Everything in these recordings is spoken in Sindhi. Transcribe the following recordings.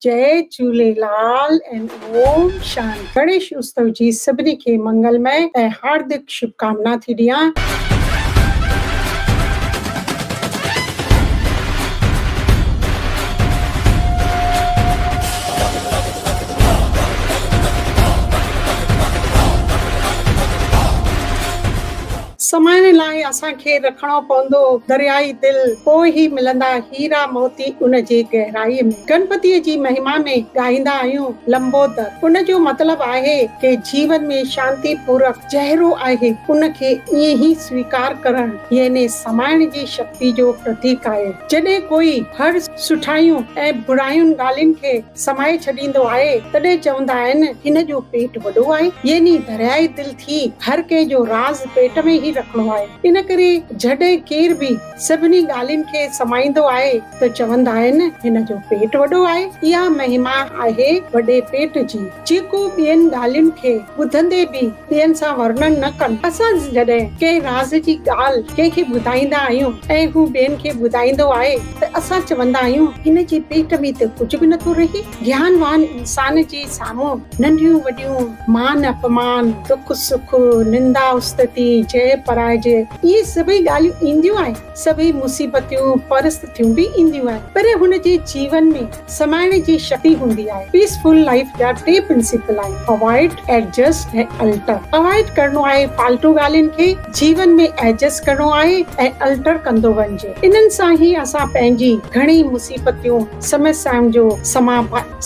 جئي جهوليلال ۽ اوم شانتي. گڻيش اتسو جي سڀني کي منگلمئي ۽ هاردڪ شڀڪامنا ٿي ڏيان. سمائڻ لاء اسان کي رکڻو پوندو دريائي دل، پوء ئي ملندا هيرا موتي ان جي گهرائيء ۾. گڻپتيء جي مهما ۾ ڳائيندا آهيون لمبودر. ان جو مطلب آهي ڪي جيون ۾ شانتي پورڪ جهڙو آهي ان کي ائين ئي سويڪار ڪرڻ يعني سمائڻ جي شڪتي جو پرتيڪ آهي. جڏهن ڪوئي هر سٺايون ۽ براين ڳالهين کي سمائي ڇڏيندو آهي تڏهن چوندا آهن هن جو پيٽ وڏو آهي يعني دريائي دل ٿي هر ڪنهن جو راز پيٽ ۾ ئي رکڻو آهي. ان ڪري جڏهن ڪير به سڀني ڳالهين کي سمائيندو آهي ته چوندا آهن هن جو پيٽ وڏو آهي. اها مهما آهي وڏي پيٽ جي جيڪو ٻين ڳالهين کي ٻڌندي به ٻين سان ورنن نه ڪن. اسان جڏهن ڪنهن راز جي ڳالهه ڪنهن کي ٻڌائيندا آهيون ۽ هو ٻين کي ٻڌائيندو آهي ته اسان چوندا آهيون هن جي پيٽ ۾ ته ڪجهه به نٿو رهي. گيانوان انسان جي سامهون ننڍيون وڏيون مان اپمان، دک سک، نندا استتي، جئه پراجئه اهي سڀئي ڳالهيون اينديون آهن، سڀئي مصيبتيون پرستٿيون به اينديون آهن پر هن جي جيون ۾ سمائڻ جي شڪتي هوندي آهي. پيس فل لائيف جا ٽي پرنسپل آهن، اوائڊ، ايڊجسٽ ۽ الٽر. اوائڊ ڪرڻو آهي فالتو ڳالهين کي، جيون ۾ ايڊجسٽ ڪرڻو آهي ۽ الٽر ڪندو وڃجي. انهن سان ئي اسان پنهنجي گهڻي مصيبتيون، سمسيائن جو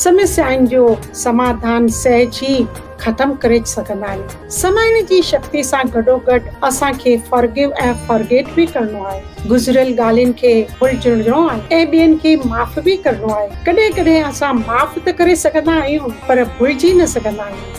سمسيائن جو سماڌان سهج ئي ختم ڪري سگهندا آهيون. سمائڻ جي شڪتي سان گڏوگڏ اسان کي فرگيو ۽ فرگيٽ به ڪرڻو آهي. گذريل ڳالهين کي ڀلجڻو آهي ۽ ٻين کي معاف به ڪرڻو آهي. ڪڏهن ڪڏهن اسان معاف ته ڪري سگهندا آهيون پر ڀلجي نه سگهندا آهيون.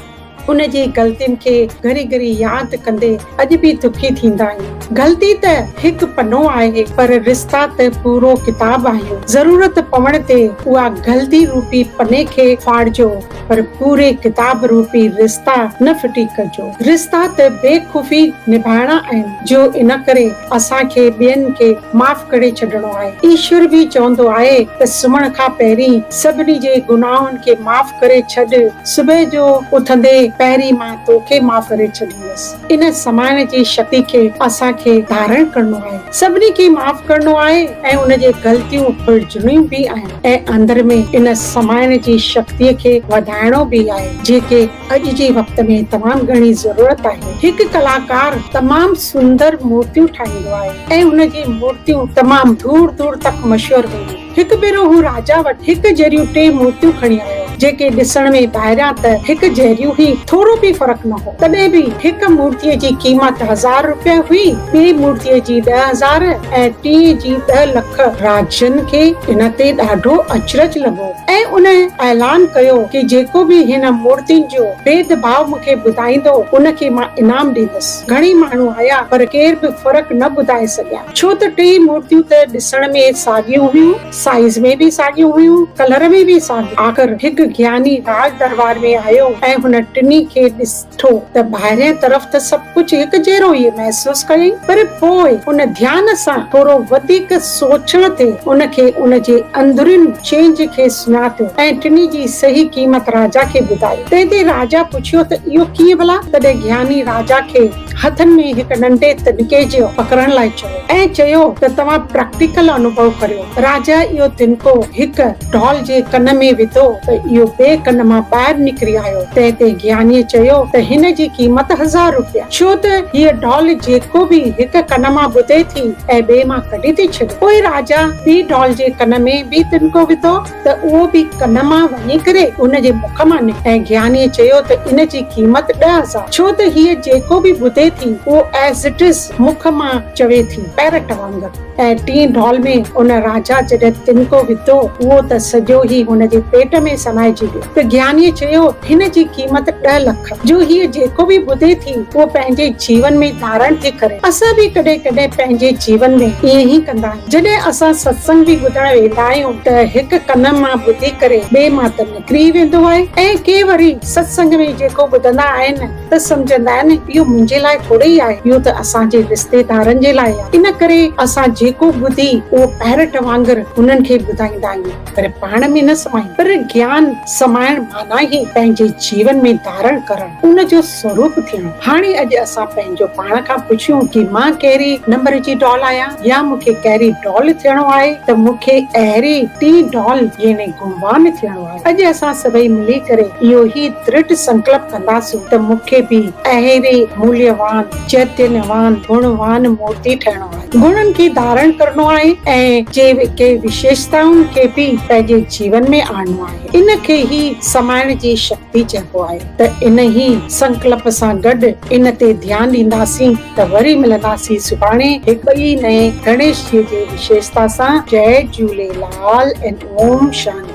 ان جي غلطين کي گهري گهري ياد ڪندي اڄ به دکي ٿيندا آهيون. غلطي ته هڪ پنو آهي پر رشتا ته پورو ڪتاب آهيون. ضرورت پوڻ تي اها غلطي روپي پني کي ڦاڙجو پر پوري ڪتاب روپي رشتا نه ڦٽي ڪجو. رشتا ته بي خوفي نڀائڻا آهن جو ان ڪري اسان کي ٻين کي معاف ڪري ڇڏڻو آهي. ايشور به چوندو آهي ته سمهڻ کان پهرين سڀني جي گناهن کي معاف ڪري ڇڏ. صبح جو اٿندي پهرين مان توکي معاف ڪري ڇڏيندس. ان سمائڻ جي شڪتي کي اسان کي ڌارڻ ڪرڻو آهي. سڀني کي معاف ڪرڻو آهي ۽ ان جي غلطيون ڀلجڻيون به آهن ۽ اندر ۾ ان سمائڻ جي شڪتي کي وڌائڻو به آهي جيڪي اڄ جي وقت ۾ تمام گهڻي ضرورت آهي. هڪ ڪلاڪار تمام سندر مورتيون ٺاهيندو آهي ۽ ان جي مورتيون تمام دور دور تڪ مشهور هونديون. هڪ ڀيرو هو راجا وٽ هڪ جهڙيون ٽي مورتيون کڻي آيو، جيڪي ڏسڻ ۾ ٻاهريان ته هڪ جهڙيون هي، ٿورو به فرق نه هو. تڏهن به هڪ مورتيء جي قيمت هزار روپيه هئي، ٻي مورتيء جي 10,000 ۽ ٽين جي ڏهه لک. راجن کي ان تي ڏاڍو اچرج لڳو ۽ ان اعلان ڪيو ڪي جيڪو به هن مورتين جو ڀيد ڀاء مون کي ٻڌائيندو، ان کي مان انعام ڏيندس. گهڻي ماڻهو آيا، پر ڪير به فرق نه ٻڌائي سگهيا. ڇو ته ٽيئي مورتيون ته ڏسڻ ۾ ساڳيون هيون، سائيز ۾ به ساڳيون هيون، ڪلر ۾ به ساڳيون. آخر هڪ گياني راڄ درٻار ۾ آيو ۽ هن ٽنهي کي ڏٺو ته ٻاهرئين طرف ته سڀ ڪجهه هڪ جهڙو ئي محسوس ڪيائين، پر پوء ان ڌيان سان ٿورو وڌيڪ سوچڻ تي ان کي ان جي اندرين چينج کي سڃاتو ۽ ٽنهي جي صحيح قيمت راجا کي ٻڌائي. تنهن تي راجا پڇيو ته اهو ڪيئن ڀلا؟ تڏهن گياني راجا کي. هٿن ۾ هڪ ننڍي تنڪي جي پڪڙڻ لاء چيو ۽ چيو ته توهان پريڪٽيڪل انوڀو ڪريو. راجا اهو تنڪو هڪ ڍول جي ڪن ۾ وڌو ته اهو ٻئي ڪن مان ٻاهر نڪري آيو. تنهن تي گيانيء چيو ته هن جي قيمت هزار روپيا. ڇو ته هيء ڍول جيڪو به هڪ ڪن مان ٻڌي ٿي ۽ ٻئي مان ڪڍي ٿي ڇڏي. پوء راجا ٻي ڍول جي ڪن ۾ به تنڪو وڌو. ته اهو به ڪن مان وڃي ڪري ان جي مک مان نڪتو ۽ گيانيء چيو ته ان جي قيمت 10,000 ڇو ته هيء جيڪو به ٻڌي ٿي اهو ايز it از مک مان چوي ٿي پيرٽ وانگر ۽ ٽين ڍول ۾ ان راجا جڏهن تنڪو وڌو اهو ته سڄو ئي هن جي پيٽ ۾ سمائجي ويو ته گيانيء چيو هن جي قيمت ڏهه لک جو هيء جيڪو به ٻڌي ٿي اهو پنهنجي جيون ۾ ڌارڻ ٿي ڪري اسان به ڪڏهن ڪڏهن پنهنجي جيون ۾ ائين ئي ڪندا آهيون. جڏهن اسان ستسنگ به ٻڌڻ ويندا آهيون ته هڪ ڪن مان ٻڌي ڪري ٻئي مان ته نڪري ئي ويندو آهي ۽ ڪي وري ستسنگ ۾ جيڪو ٻڌندا آهن ته سمجهندا آهن اهو منهنجي لاء لاء ٿوري ئي آهي، اهو ته اسان جي رشتيدارن جي لاء آهي. ان ڪري اسان جيڪو ٻڌي اهو پيرٽ وانگر انهن کي ٻڌائيندا آهيون، پر پاڻ ۾ نه سمائيندا. پر گيان سمائڻ معنيٰ ئي پنهنجي جيون ۾ ڌارڻ ڪرڻ، ان جو سوروپ ٿيڻ. هاڻي اڄ اسان پنهنجو پاڻ کان پڇيون ڪي مان ڪهڙي نمبر جي ڊول آهيان يا مون کي ڪهڙي ڊول ٿيڻو آهي ته مون کي اهڙي ٽين ڊول يعني گڻوان ٿيڻو آهي. اڄ اسان سڀئي ملي ڪري اهو ئي درڍ سنڪلپ ڪنداسون ته مون کي به اهڙي موليوان، چيتنيوان، گڻوان مورتي ٺهڻو آهي. گڻن کي ڌارڻ ڪرڻو آهي ۽ جي ڪي وشيشتائن کي به پنهنجي جيون ۾ آڻڻو آهي. ان کي ئي سمائڻ جي شڪتي چئبو آهي ته انهي سنڪلپ سان گڏ ان تي ڌيان ڏينداسين ته وري ملنداسين سڀاڻي هڪ ٻئي نئين گڻيش جي جي وشيشتا سان. جئي جهوليلال ۽ اوم شانتي.